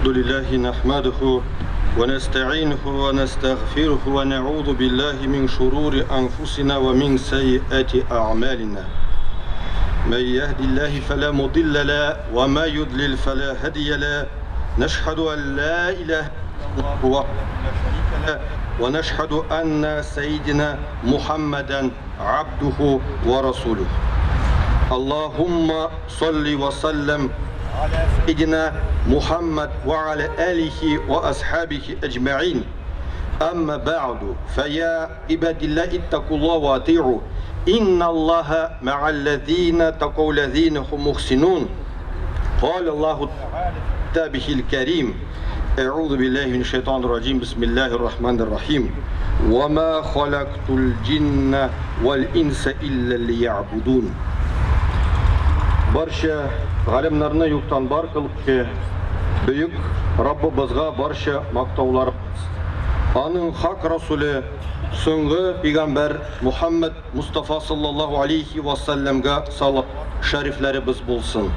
لله نحمده ونستعينه ونستغفره ونعوذ بالله من شرور أنفسنا ومن سيئات أعمالنا. من يهد الله فلا مضل له وما يضلل فلا هادي له. نشهد أن لا إله إلا الله وحده لا شريك له ونشهد أن سيدنا محمدا عبده ورسوله. اللهم صل وسلم على سيدنا محمد وعلى آله وأصحابه أجمعين. أما بعد فيا عباد الله اتقوا الله وأطيعوا إن الله مع الذين تقوا الذين هم محسنون. قال الله تعالى في كتابه الكريم: أعوذ بالله من الشيطان الرجيم، بسم الله الرحمن الرحيم، وما خلقت الجن والإنس إلا ليعبدون. Барча галәмнәрне юктан бар кылучы бөек Раббыбызга барча мактаулар. Аның хак Расуле, соңгы пигамбәр Мухаммад Мустафа саллаллаһу алейхи ва сәлләмгә салават шәрифләребез булсын.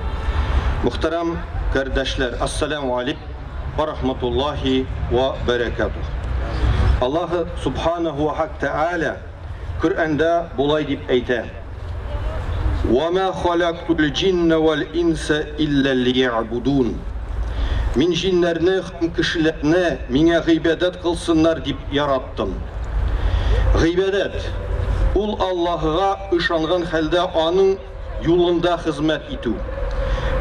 Мөхтәрәм кардәшләр, ассаламу алейкум ва рахматуллахи ва бәрәкәтух. Аллаһы субханаху ва хак тәгалә Коръәндә болай дип әйтә: Ва ма халактул җинна вал инса илля лиябудун. Мин җиннәрне һәм кешеләрне миңа гыйбадәт кылсыннар дип яраттым. Гыйбадәт, ул Аллаһыга ышанган хәлдә аның юлында хезмәт итү.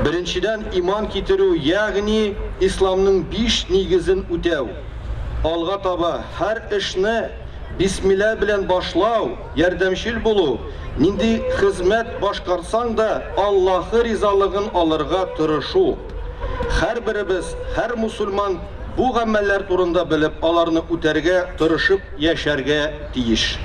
Беренчедән, иман китерү, ягъни исламның биш нигезен үтәү. Алга таба, һәр эшне бисмилла белән башлау, ярдәмчел булу, нинди хезмәт башкарсаң да, Аллаһы ризалыгын алырга тырышу. Һәрберебез, һәр мусульман бу гамәлләр турында белеп, аларны үтәргә тырышып яшәргә тиеш.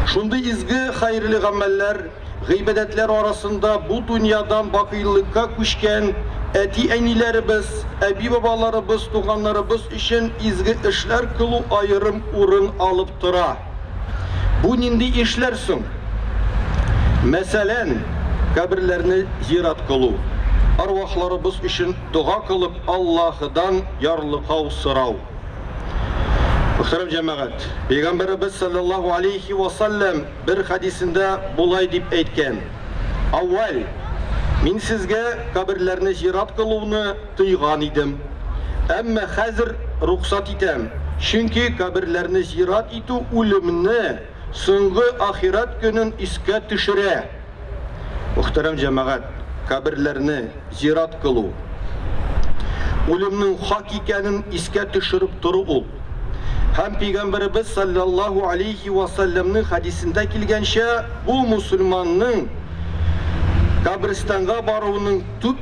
Шундый изге, хәерле гамәлләр, гыйбадәтләр арасында бу дөньядан бакыйлыкка күчкән әти-әниләребез, әби-бабаларыбыз, туганнарыбыз өчен изге эшләр кылу аерым урын алып тора. Бу нинди эшләр соң? Мәсәлән, каберләрне зират кылу, арвахларыбыз өчен дога кылып Аллаһыдан ярлыкау сорау. Мөхтәрәм җәмәгать, Пәйгамбәребез салләллаһу алейһи вә сәлләм бер хәдисендә болай дип әйткән, Әүвәл, мин сезгә каберләрне зират кылуны тыйган идем. Әмма хәзер рөхсәт итәм, чөнки каберләрне зират итү үлемне, соңгы ахирәт көнен искә төшерә. Мөхтәрәм җәмәгать, каберләрне зират кылу, үлемнең хак икәнен искә төшереп тору ул. Һәм Пәйгамбәребез салләллаһу алейһи вә сәлләмнең хәдисендә килгәнчә, бу мусульманның каберстанга баруының төп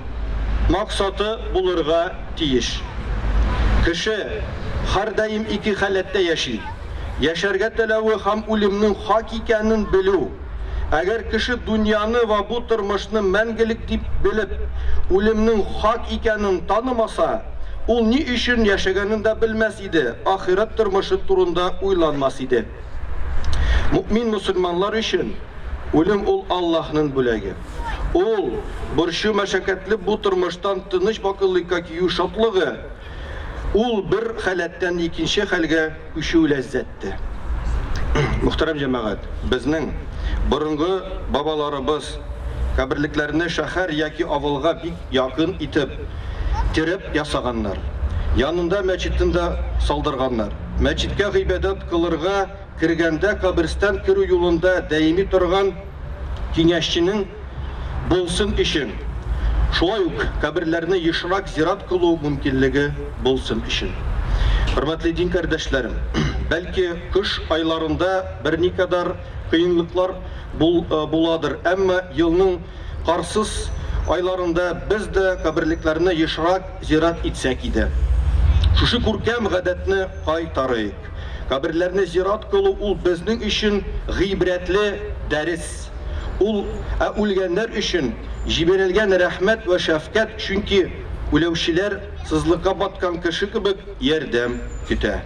максаты булырга тиеш. Кеше һәрдаим ике халәттә яши, яшәргә теләве һәм үлемнең хак икәнен белү. Әгәр кеше дөньяны вә бу тормышны мәңгелек дип белеп, үлемнең хак икәнен танымаса, ул ни өчен яшәгәнен дә белмәс иде, ахирәт тормышы турында уйланмас иде. Мөэмин мөселманнар өчен үлем ул Аллаһның бүләге. Ул, борчу-мәшәкатьле бу тормыштан тыныч бакыйлыкка кию шатлыгы, ул бер халәттән икенче хәлгә күчү ләззәте. Мөхтәрәм җәмәгать, безнең борынгы бабаларыбыз каберлекләрне шәһәр яки авылга бик якын итеп, терәп ясаганнар. Янында мәчетен дә салдырганнар. Мәчеткә гыйбадәт кылырга кергәндә каберстан керү юлында даими торган киңәшченең булсын өчен, шулай ук каберләрне ешрак зират кылу мөмкинлеге булсын өчен. Хөрмәтле дин кардәшләрем, бәлки кыш айларында берникадәр кыенлыклар буладыр, әмма елның карсыз айларында без дә каберлекләрне ешрак зират итсәк иде. Шушы күркәм гадәтне кайтарыйк. Каберләрне зират кылу ул безнең өчен гыйбрәтле дәрес. Ул, ә үлгәннәр өчен җибәрелгән рәхмәт вә шәфкать, чөнки үләүчеләр сызлыкка баткан кеше кебек ярдәм көтә.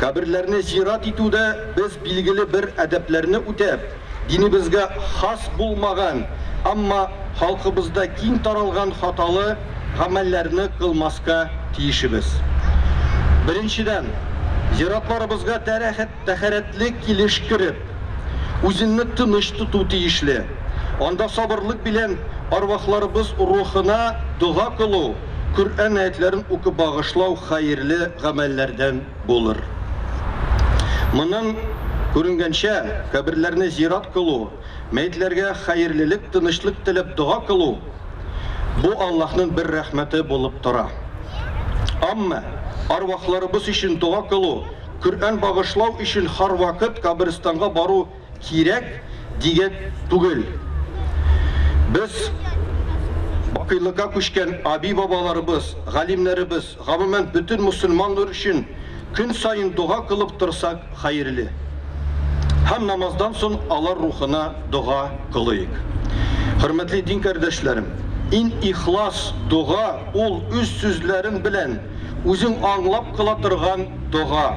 Каберләрне зират итүдә без билгеле бер әдәпләрне үтәп, динебезгә хас булмаган, әмма халкыбызда киң таралган хаталы гамәлләрне кылмаска тиешебез. Беренчедән, зиратларыбызга тәһарәтле килеш кереп, үзеңне тыныч тоту тиешле. Анда сабырлык белән арвахларыбыз рухына дога кылу, Коръән аятьләрен укып багышлау хәерле гамәлләрдән булыр. Моннан күренгәнчә, каберләрне зират кылу, мәетләргә хәерлелек, тынычлык теләп дога кылу, бу Аллаһның бер рәхмәте булып тора. Әмма арвахларыбыз өчен дога кылу, Коръән багышлау өчен һәрвакыт каберстанга бару кирәк дигән түгел. Без бакыйлыкка күчкән әби-бабаларыбыз, галимнәребез, гомумән, бөтен мөселманнар өчен көн саен дога кылып торсак хәерле. Һәм намаздан соң алар рухына дога кылыйк. Хөрмәтле дин кардәшләрем, иң ихлас дога ул үз сүзләрең белән үзең аңлап кыла торган дога.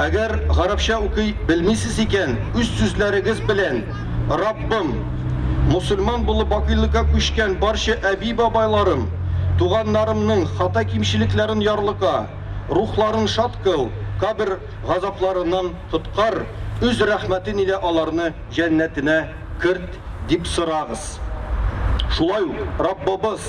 Әгәр гарәпчә укый белмисез икән, үз сүзләрегез белән, Раббым! Мосылман булып бакыйлыкка күчкән барча әби-бабайларым, туганнарымның хата-кимчелекләрен ярлыка, рухларын шат кыл, кабер газапларыннан коткар, үз рәхмәтен илә аларны җәннәтенә керт, дип сорагыз. Шулай ук Раббыбыз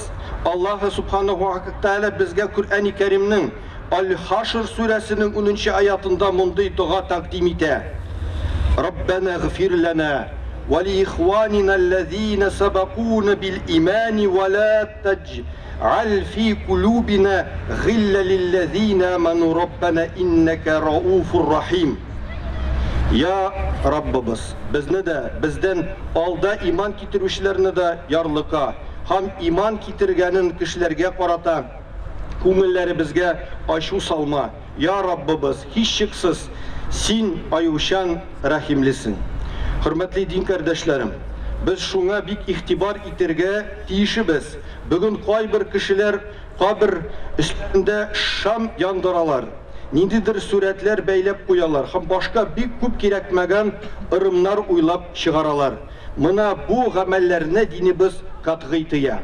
Аллаһы Субханаһу ва Тәгалә безгә Коръәни Кәримнең Аль-Хашр сүрәсенең унынчы аятында мондый дога тәкъдим итә, Раббәнә гфир ләнә вә ли ихванина алләзина сәбәкуна бил имани вә лә тәҗ-аль фи кулубина гилля лилләзина аману раббәнә иннәкә рауфур рахим. Я Раббыбыз, безне дә, бездән алда иман китерүчеләрне дә ярлыка һәм иман китергәнен кешеләргә карата күңелләребезгә ачу салма, я Раббыбыз, һичшиксез, Син аюучан, рәхимлесең. Хөрмәтле дин кардәшләрем, без шуңа бик игътибар итергә тиешебез, бүген кайбер кешеләр кабер өсләрендә шам яндыралар, ниндидер сурәтләр бәйләп куялар һәм башка бик күп кирәкмәгән ырымнар уйлап чыгаралар. Мына бу гамәлләрне динебез катгый тыя.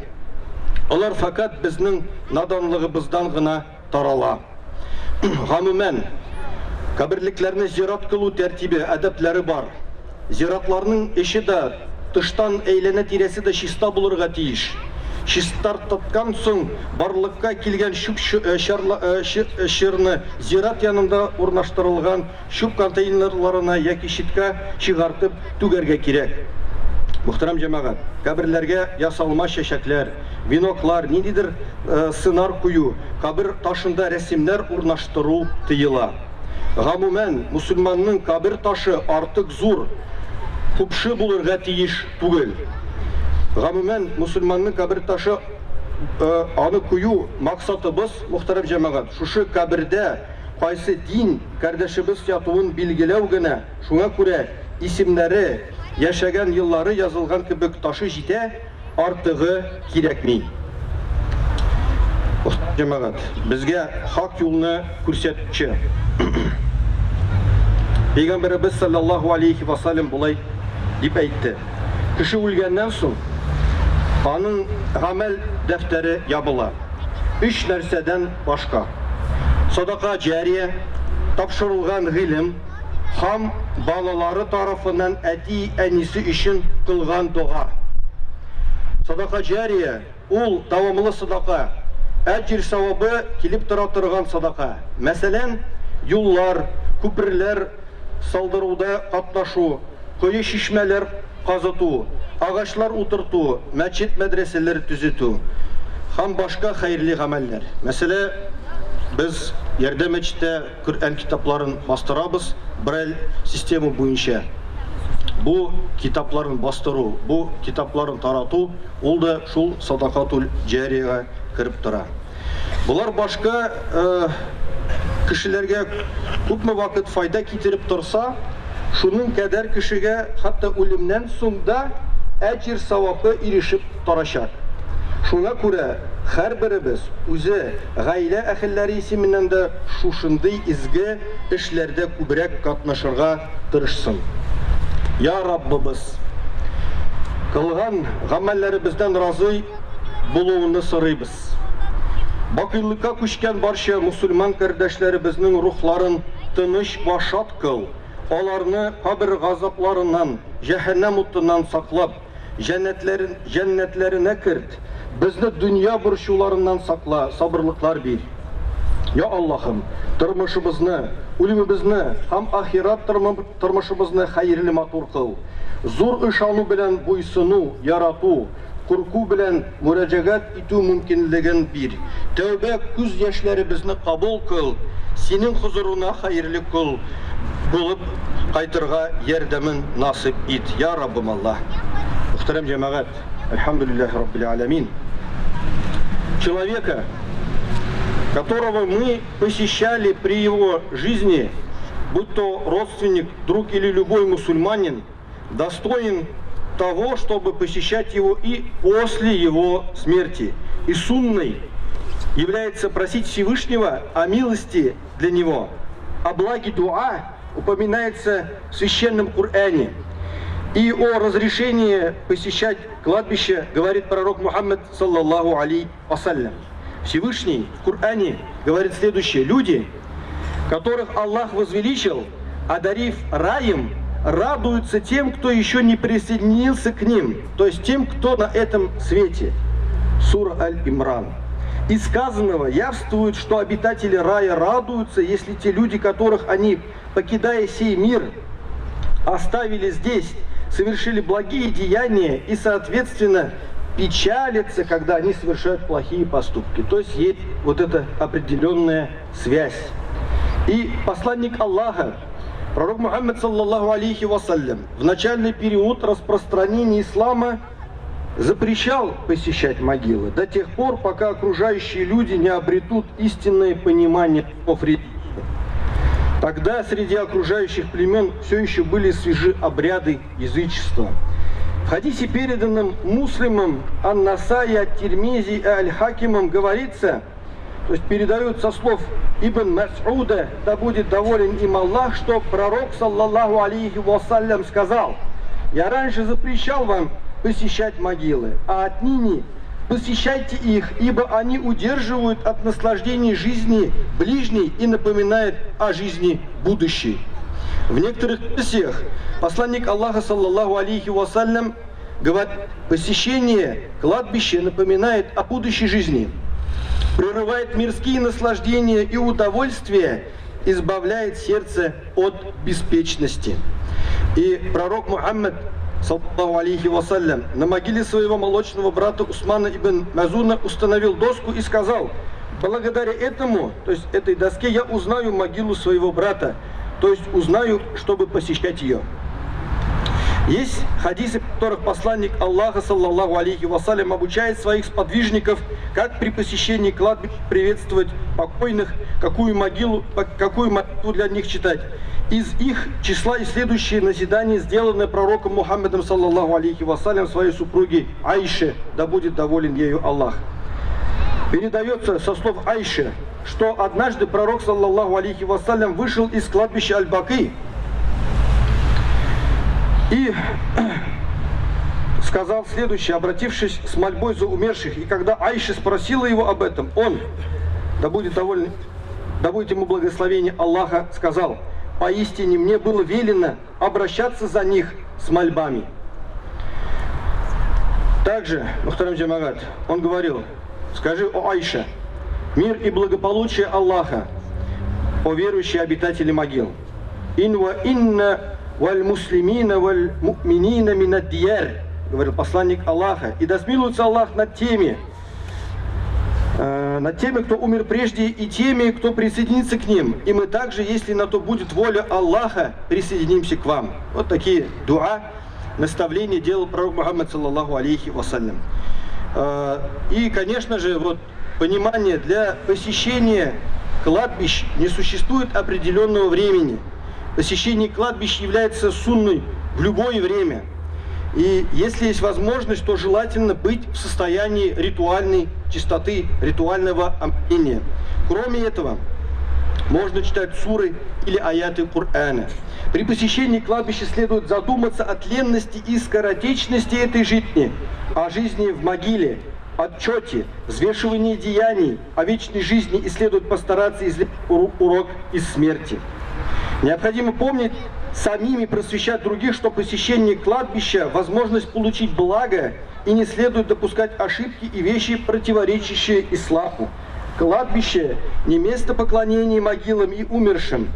Алар фәкать безнең наданлыгыбыздан гына тарала. Гомумән, каберлекләрне зират кылу тәртибе, әдәпләре бар. Зиратларның эче дә, тыштан әйләнә-тирәсе дә чиста булырга тиеш. Чистарткан соң барлыкка килгән чүп-чарны зират янында урнаштырылган чүп контейнерларына яки читкә чыгартып түгәргә кирәк. Мөхтәрәм җәмәгать, каберләргә ясалма чәчәкләр, веноклар, ниндидер сынар кую, кабер ташында рәсемнәр урнаштыру тыела. Гомумән, мөселманның кабер ташы артык зур, купшы булырга тиеш түгел. Гомумән, мөселманның кабер ташы аны кую максатыбыз, мөхтәрәм җәмәгать, шушы кабердә кайсы дин кардәшебез ятуын билгеләү генә, шуңа күрә исемнәре, яшәгән еллары язылган кебек ташы җитә, артыгы кирәкми. Җәмәгать, безгә хак юлны күрсәтүче Пәйгамбәребез саллаллаһу алейхи ва саллям болай дип әйтте: Кеше үлгәннән соң аның гамәл дәфтәре ябыла. Өч нәрсәдән башка. Садака җария, тапшырылган гыйлем һәм балалары тарафыннан әти-әнисе өчен кылган дога. Садака җария, ул дәвамлы садака, әҗер-савабы килеп тора торган садака. Мәсәлән, юллар, күперләр салдыруда катнашу, кое-чишмәләр казыту, агачлар утырту, мәчет-мәдрәсәләр төзетү һәм башка хәерле гамәлләр. Мәсәлә, без Ярдәм мәчеттә Коръән китапларын бастырабыз Брайль система буенча. Бу китапларын бастыру, бу китапларын тарату, ул да шул садакатуль җариягә кереп тора. Болар башка кешеләргә күпме вакыт файда китереп торса, шуның кадәр кешегә хәтта үлемнән соң да әҗер-савапы ирешеп торачак. Шуңа күрә һәрберебез үзе, гаилә әһелләре исеменнән дә шушындый изге эшләрдә күбрәк катнашырга тырышсын. Я Раббыбыз! Кылган гамәлләребездән разый булуыңны сорыйбыз. Бакыйлыкка күчкән барча мусульман кардәшләребезнең рухларын тыныч вә шат кыл, аларны кабер газапларыннан, җәһәннәм утыннан саклап, җәннәтләрен, җәннәтләренә керт, безне дөнья борчуларыннан сакла, сабырлыклар бир. Я Аллаһым, тормышыбызны, үлемебезне һәм ахирәт тормышыбызны хәерле матур кыл. Зур ышану белән буйсыну, ярату, курку белән мөрәҗәгать итү мөмкинлеген бир. Тәүбә күз яшьләребезне кабул кыл, синең хозурыңа хәерле кол булып кайтырга ярдәмен насыйп ит. Я Раббым Аллаһ. Мөхтәрәм җәмәгать, әлхәмдүлилләһи раббил аләмин. Человека, которого мы посещали при его жизни, будь то родственник, друг или любой мусульманин, достоин того, чтобы посещать его и после его смерти. И сунной является просить Всевышнего о милости для него. О благе дуа упоминается в священном Коране. И о разрешении посещать кладбище говорит пророк Мухаммад, саллаллаху алейхи вассалям. Всевышний в Коране говорит следующее. Люди, которых Аллах возвеличил, одарив раем, радуются тем, кто еще не присоединился к ним, то есть тем, кто на этом свете. Сура Аль-Имран. Из сказанного явствует, что обитатели рая радуются, если те люди, которых они, покидая сей мир, оставили здесь, совершили благие деяния и, соответственно, печалятся, когда они совершают плохие поступки. То есть есть вот эта определенная связь. И посланник Аллаха, пророк Мухаммад, саллаллаху алейхи вассалям, в начальный период распространения ислама запрещал посещать могилы до тех пор, пока окружающие люди не обретут истинное понимание религии. Тогда среди окружающих племен все еще были свежи обряды язычества. В хадисе, переданном муслимом Ан-Насаи, Ат-Тирмизи и Аль-Хакимом, говорится, то есть передают со слов Ибн Мас'уда, да будет доволен им Аллах, что пророк, саллаллаху алейхи вассалям, сказал: «Я раньше запрещал вам посещать могилы, а отныне посещайте их, ибо они удерживают от наслаждений жизни ближней и напоминают о жизни будущей». В некоторых версиях посланник Аллаха, саллаллаху алейхи вассалям, говорит: посещение кладбища напоминает о будущей жизни, прерывает мирские наслаждения и удовольствия, избавляет сердце от беспечности. И пророк Мухаммад, саллаллаху алейхи вассалям, на могиле своего молочного брата Усмана ибн Мазуна установил доску и сказал: благодаря этому, то есть этой доске, я узнаю могилу своего брата, то есть узнаю, чтобы посещать ее. Есть хадисы, в которых посланник Аллаха, саллаллаху алейхи вассалям, обучает своих сподвижников, как при посещении кладбищ приветствовать покойных, какую могилу, какую молитву для них читать. Из их числа и следующие назидания, сделанные пророком Мухаммадом, саллаллаху алейхи вассалям, своей супруге Айше, да будет доволен ею Аллах. Передается со слов Айши, что однажды пророк, саллаллаху алейхи вассалям, вышел из кладбища Аль-Баки и сказал следующее, обратившись с мольбой за умерших. И когда Айша спросила его об этом, он, да будет доволен, да будет ему благословение Аллаха, сказал: поистине мне было велено обращаться за них с мольбами. Также, мухтарам джамагат, он говорил: скажи, о Айша, мир и благополучие Аллаха, о верующие обитатели могил. Ин ва инна валь муслимина валь муминина минад дияр, говорил посланник Аллаха, и да смилуется Аллах над теми, кто умер прежде, и теми, кто присоединится к ним. И мы также, если на то будет воля Аллаха, присоединимся к вам. Вот такие дуа, наставления делал пророк Мухаммад, саллаллаху алейхи вассалям. И, конечно же, вот понимание, для посещения кладбищ не существует определенного времени. Посещение кладбищ является сунной в любое время. И если есть возможность, то желательно быть в состоянии ритуальной чистоты, ритуального омовения. Кроме этого, можно читать суры или аяты Корана. При посещении кладбища следует задуматься о тленности и скоротечности этой жизни, о жизни в могиле, отчете, взвешивании деяний, о вечной жизни и следует постараться извлечь урок из смерти. Необходимо помнить самими просвещать других, что посещение кладбища – возможность получить благо, и не следует допускать ошибки и вещи, противоречащие исламу. Кладбище – не место поклонения могилам и умершим,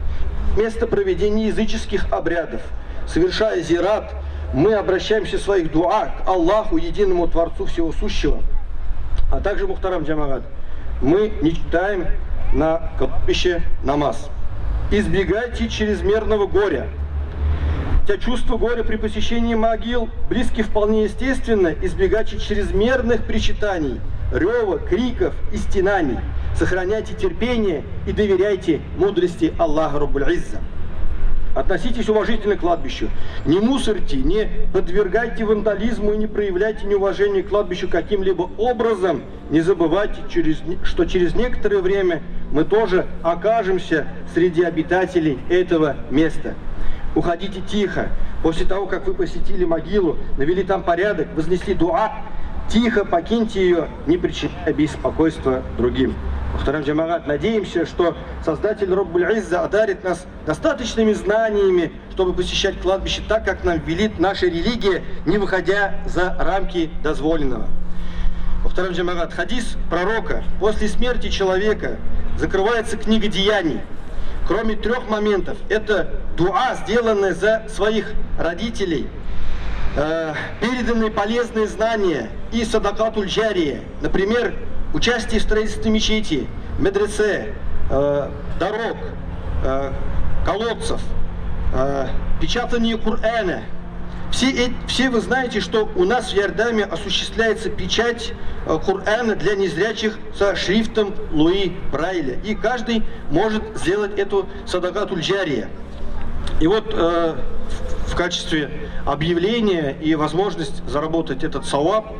место проведения языческих обрядов. Совершая зират, мы обращаемся в своих дуа к Аллаху, единому Творцу Всего Сущего. А также, мухтарам джамагат, мы не читаем на кладбище намаз. Избегайте чрезмерного горя. Хотя чувство горя при посещении могил близких вполне естественно, избегайте чрезмерных причитаний, рева, криков и стенаний. Сохраняйте терпение и доверяйте мудрости Аллаха Раббуль Изза. Относитесь уважительно к кладбищу. Не мусорьте, не подвергайте вандализму и не проявляйте неуважение к кладбищу каким-либо образом. Не забывайте, что через некоторое время мы тоже окажемся среди обитателей этого места. Уходите тихо. После того, как вы посетили могилу, навели там порядок, вознесли дуа, тихо покиньте ее, не причиняя беспокойства другим. Мухтарам джамагат, надеемся, что Создатель Раббуль Изза одарит нас достаточными знаниями, чтобы посещать кладбище так, как нам велит наша религия, не выходя за рамки дозволенного. Мухтарам джамагат, хадис пророка: после смерти человека закрывается книга деяний, кроме трех моментов. Это дуа, сделанная за своих родителей, переданные полезные знания и садакатуль джария, например, участие в строительстве мечети, медресе, дорог, колодцев, печатание Корана. Все вы знаете, что у нас в Иордаме осуществляется печать Корана для незрячих со шрифтом Луи Брайля. И каждый может сделать эту садакатуль джария. И вот в качестве объявления и возможность заработать этот саваб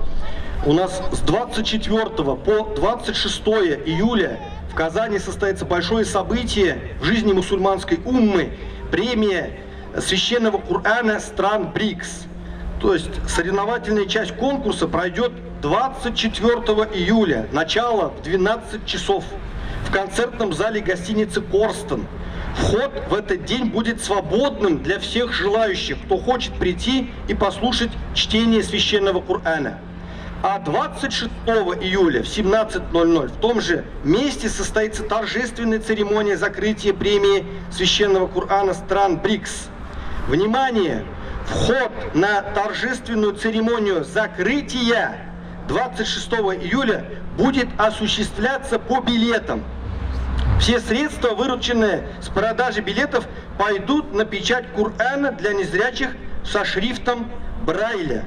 у нас с 24 по 26 июля в Казани состоится большое событие в жизни мусульманской уммы – премия священного Корана стран БРИКС. То есть соревновательная часть конкурса пройдет 24 июля, начало в 12 часов в концертном зале гостиницы «Корстон». Вход в этот день будет свободным для всех желающих, кто хочет прийти и послушать чтение священного Корана. А 26 июля в 17:00 в том же месте состоится торжественная церемония закрытия премии священного Корана стран БРИКС. Внимание! Вход на торжественную церемонию закрытия 26 июля будет осуществляться по билетам. Все средства, вырученные с продажи билетов, пойдут на печать Корана для незрячих со шрифтом Брайля.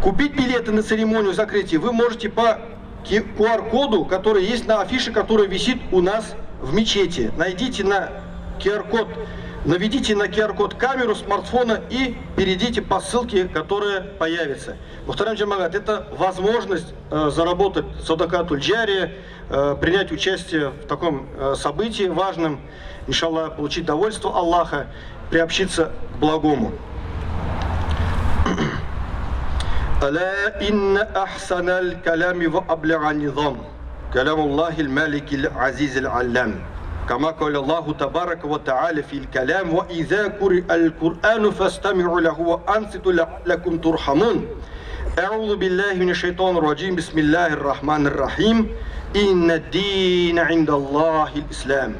Купить билеты на церемонию закрытия вы можете по QR-коду, который есть на афише, которая висит у нас в мечети. Найдите на QR-код, наведите на QR-код камеру смартфона и перейдите по ссылке, которая появится. Мухтарам джамагат, это возможность заработать садакатуль джария, принять участие в таком событии важном, иншаллах, получить довольство Аллаха, приобщиться к благому. ألا إن أحسن الكلام وأبلغ النظام كلام الله المالك العزيز العلام كما قال الله تبارك وتعالى في الكلام وإذا قرئ القرآن فاستمعوا له وأنصتوا لعلكم ترحمون أعوذ بالله من الشيطان الرجيم بسم الله الرحمن الرحيم إن الدين عند الله الإسلام.